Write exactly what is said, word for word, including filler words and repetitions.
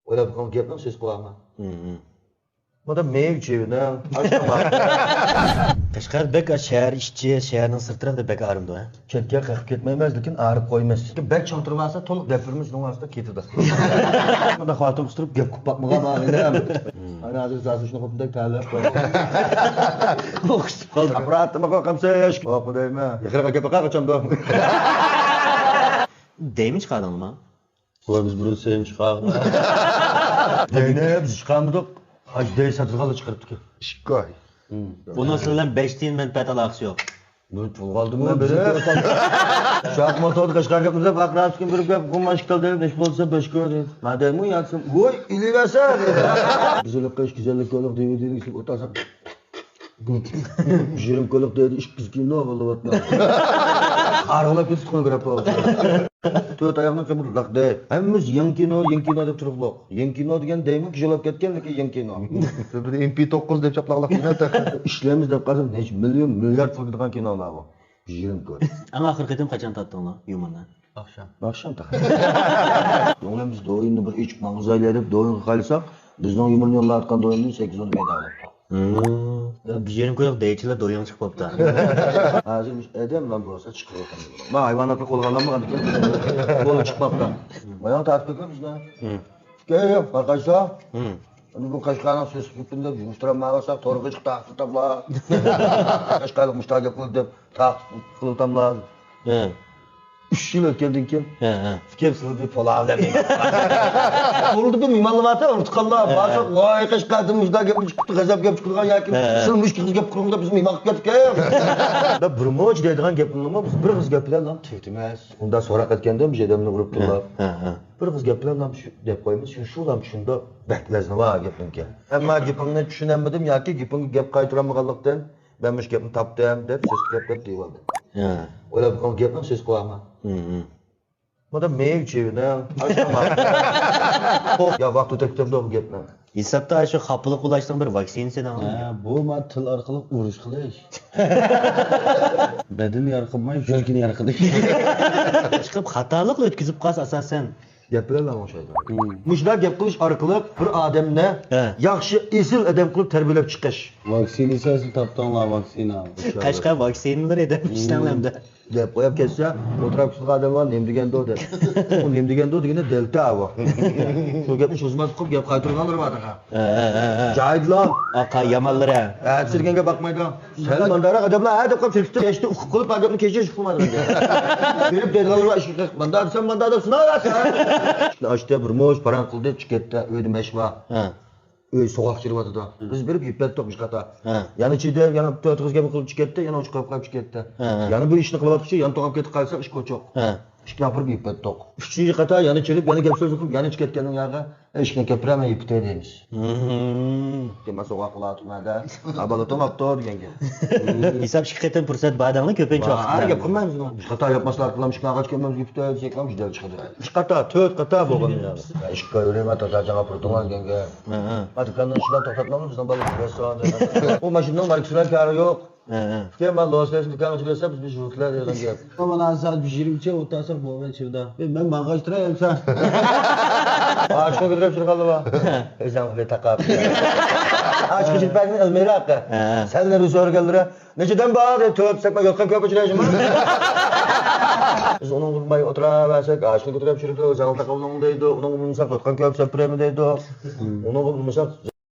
ئويلاپ بېقىڭ، گەپنىڭ سۆز قۇلىقىما. مانا مېۋە چېۋىنىڭ. قەشقەر بەك شەھەر ئىچى، شەھەرنىڭ سىرتىراق دەپ بەك ئايرىمدۇ، ھە؟ چەتكە قېقىپ كەتمەيمىز، لېكىن ئايرىپ قويىمىز. بەك چاڭ تۇرۇۋالسا، تولۇق دەپلىرىمىز شۇنىڭ ئارىسىدا كېتىدۇ. مانا خاتىن قىستۇرۇپ گەپ قىلىپ باقمىغان ئاغىنەم. ئانا ھازىر زازۇشنى قوپۇدەك تەلەپ قويۇپ. ئوخشىتىپ قالدى. ئاپپاراتىمغا قامساش. ئوقما دەيمەن. يېقىنغا گەپ قىلغان قاچامدۇ. دەيمۇ چىقاردىڭلارمۇ؟ بۇلار بىز بۇرۇن سېنى چىقارغان. دەينى بىز چىقارمىدۇق. ھاج دەي ساتىدىغانلار چىقىرىپتىكەن. ئىككى ئاي. بۇنىڭ سىلەر بىلەن بەش تىيىن مەنپەئەت ئالاقىسى يوق. بۇ پۇل قالدىمۇ بىرى. شاق موتوردا قەشقەرگە بىر دەپ ئاقراپ كىم بىر گەپ قۇماش كىتاب دەپ نەش بولسا بەش كۆر. ما دەيمۇ ياتسىم. ۋوي ئېلىۋەرسە. بىز ئۆلۈپ قېلىش گۈزەللىك يوللۇق دىۋىدىنى ئىشلەپ ئولتۇرساق. يېرىم كۆللۈك دەيدۇ، ئىككى يۈز كىلو بولۇۋاتىدۇ. قارىغۇلاپ كېتىپ قويۇپ بېرەپ قويۇپتۇ. تۆت ئاياقنىڭ قېمىرلاق دەي. ھەممىمىز يېڭى كىنو، يېڭى كىنو دەپ تۇرۇقلۇق. يېڭى كىنو دېگەن دەيمۇ كىشىلەپ كەتكەن، لېكىن يېڭى كىنو. بىر ئېم پى توققۇز دەپ چاپلاقلاق كىنو. ئىشلەيمىز دەپ قالسا، نەچچە مىليون، مىليارد پۇل كېتىدىغان كىنولار بۇ. يېرىم كۆل. ئەڭ ئاخىرقى قېتىم قاچان تارتتىڭلار يۇمۇرنى؟ ئاخشام. ئاخشام تارتتۇق. يۇمۇرنى بىز دويىننى بىر ئېچىپ ماڭزايلى دەپ دويىنغا قايلىساق، بىزنىڭ يۇمۇرنى يوللاۋاتقان دويىننىڭ سەككىز ئون پەيدا بوپتۇ. يا، بىز يېرىم كۆللۈك دەيچىلەر دويىڭ چىقىپ بوپتۇ. ھازىر بىز ئادەملا بولسا چىقىرىۋاتىمىز. ما ھايۋاناتنى قولغا ئالالمىغاندىكىن، قولى چىقماپتۇ. مايان تارتىپ كۆرمىسىلەر. كېيىن قارقاشسا، ئەمدى بۇ قەشقەرنىڭ سۆز سۈپىتىنى دەپ يىغىشتۇرالمايۋاتساق، تورغا چىقىپ تارقىتىپ تاپلا. قەشقەرلىك مۇشۇنداق گەپ قىلدى دەپ تارقىتىپ قىلىۋاتاملا. ئۈچ يىل ئۆتكەندىن كېيىن، كېيىن سىلدى پولاۋ دەپ. بۇرۇلدى بىر مېھمانلىۋاتىدۇ، ئۇنتۇققانلار. بارساق، ۋاي، قەشقەردىن مۇشۇنداق گەپ چىقىپتۇ، غەزەپ گەپ چىقىدىغان ياكى سىز مۇشۇ قىز گەپ قىلىڭ دەپ بىزنى مېھمان قىلىپ كەتتىكەن. بىر مۇنچە دەيدىغان گەپنىمۇ بىز بىر قىز گەپ بىلەن تېگىمەس. ئۇنداق سوراق ئەتكەندە، مۇشۇ ئادەمنى ئۇرۇپ تىللاپ. بىر قىز گەپ بىلەن شۇ دەپ قويىمىز، شۇ، شۇلام شۇنداق بەك ۋەزنى بار گەپنىڭكى. ئەمما گېپىڭنى چۈشىنەلمىدىم ياكى گېپىڭگە گەپ قايتۇرالمىغانلىقتىن، مەن مۇشۇ گەپنى تاپتىم دەپ سۆز قىلىپ دەپ دېيىۋالدى. ھە. ئويلاپ بېقىڭ، گەپنىڭ سۆز قۇلىقىما. مانا مېۋە چېۋىنىڭ. يا ۋاقتى تەكتەمدۇ بۇ گەپنىڭ. ھېسابتا شۇ خاپىلىق ئۇلاشنىڭ بىر ۋاكسىنىسى دەڭ. ھە، بۇ ما تىل ئارقىلىق ئۇرۇش قىلىش. بەدىنى يارقىماي، يۈرىكىنى يارقىلىش. چىقىپ خاتالىقلا ئۆتكۈزۈپ قالسا ئاساسەن. گەپ بىلەنلا ئوخشايدۇ. مۇشۇنداق گەپ قىلىش ئارقىلىق بىر ئادەمنى ياخشى، ئېسىل ئادەم قىلىپ تەربىيەلەپ چىقىش. ۋاكسىنىسىنى تاپتىڭلار، ۋاكسىنا. قەشقەر ۋاكسىنىلىرى دەپ ئىشلەڭلەمدە. دەپ قويۇپ كەتسە، ئولتۇراپ كېتىدىغان ئادەم بار، نېمە دېگەندۇ دەپ. ئۇ نېمە دېگەندۇ دېگىنى دەلتە ئۇ. شۇ گەپنى شۇ خىزمەت قىلىپ گەپ قايتۇرغانلىرى بار تېخى. جاھىللار. ئاقا يامانلىرى. ئەتىسى دېگەن گەپ باقمايدۇ. سەل مانداراق ئادەملەر ھە دەپ قويۇپ چىقىپتۇ. كەچتە ئۇخلاپ قالغان گەپنى كېچە ھېس قىلمايدۇ. بېرىپ دەيدىغانلار بار، ئىشقىلىپ ماندا دېسەم ماندا دەپ سۇناۋەرسە. ئاشتى بىر مۇش پاراڭ قىلدى، چىقىپ كەتتى. ئۆيدە مەش بار. ئۆي سوغۇق چىرىۋاتىدۇ. بىز بېرىپ يېپىپ كەتتۇق بىز قاتا. يەنە چىدى، يەنە تۆت قىز گەپ قىلىپ چىقىپ كەتتى، يەنە ئوچۇق قويۇپ قويۇپ چىقىپ كەتتى. يەنە بۇ ئىشنى قىلىۋاتقۇچە يەنە توڭلاپ كېتىپ قالسا ئىش قوچۇق. ئىككى نەپەر يېپىپ كەتتۇق. ئۈچىنچى قاتا يەنە چىرىپ، يەنە گەپ سۆز قىلىپ، يەنە چىقىپ كەتكەننىڭ ياغى ئىشىكنى كەپرەمە يېپىتە دەيمىز. دېمە سوغۇق قىلىۋاتىمەن دە. ئابالا توڭلاپتۇ دېگەن گەپ. ھېساب ئىككى قېتىم پۇرسەت بار دەڭلار، كۆپىنچە ۋاقىتتا. ھەر گەپ قىلمايمىز. ئۈچ قاتا ياپماسلار قىلام، ئىشىكنى ئاغاچ كەلمەمىز يېپىتە دېسەك، ئىش دەل چىقىدۇ. ئۈچ قاتا، تۆت قاتا بولغان يەردە. ئىشىك كۆرۈنمە، تازا جاڭا پۇرتۇڭلار دېگەن گەپ. ما دۇكاننىڭ ئىشىدىن توختاتمامدۇ بىزنىڭ بالىلار. ئۇ ماشىنىنىڭ ماركىسى بىلەن كارى يوق. كېيىن مەن لوس ئېنجېلېس دۇكانغا چىقىپ كەتسەم، بىز مۇشۇ يۇرتلار دېگەن گەپ. مانا ھازىر سائەت بىر يېرىمچە ئولتۇرساق بولماي چىۋدا. مەن ماڭغاچ تۇراي ئەمسە. ئاشۇ كۆتۈرۈپ چىققانلا بار. ئۆزۈڭ بىر تاقاپ. ئاشۇ كېچىك بەكنى ئىلمىيراق. سەن نېرى سورىغانلىرى نەچچىدىن بار دەپ تۆت سەكمە يوتقان كۆپ ئۇچرايسىز. بىز ئۇنىڭغا ئۇرماي ئولتۇراۋەرسەك، ئاشۇنى كۆتۈرۈپ چۈشۈرىدۇ، زاڭلىق تاقاۋلۇڭ دەيدۇ، ئۇنىڭغا ئۇرمىساق يوتقان كۆپ سەپرەيمۇ دەيدۇ. ئۇنىڭغا ئۇرمىساق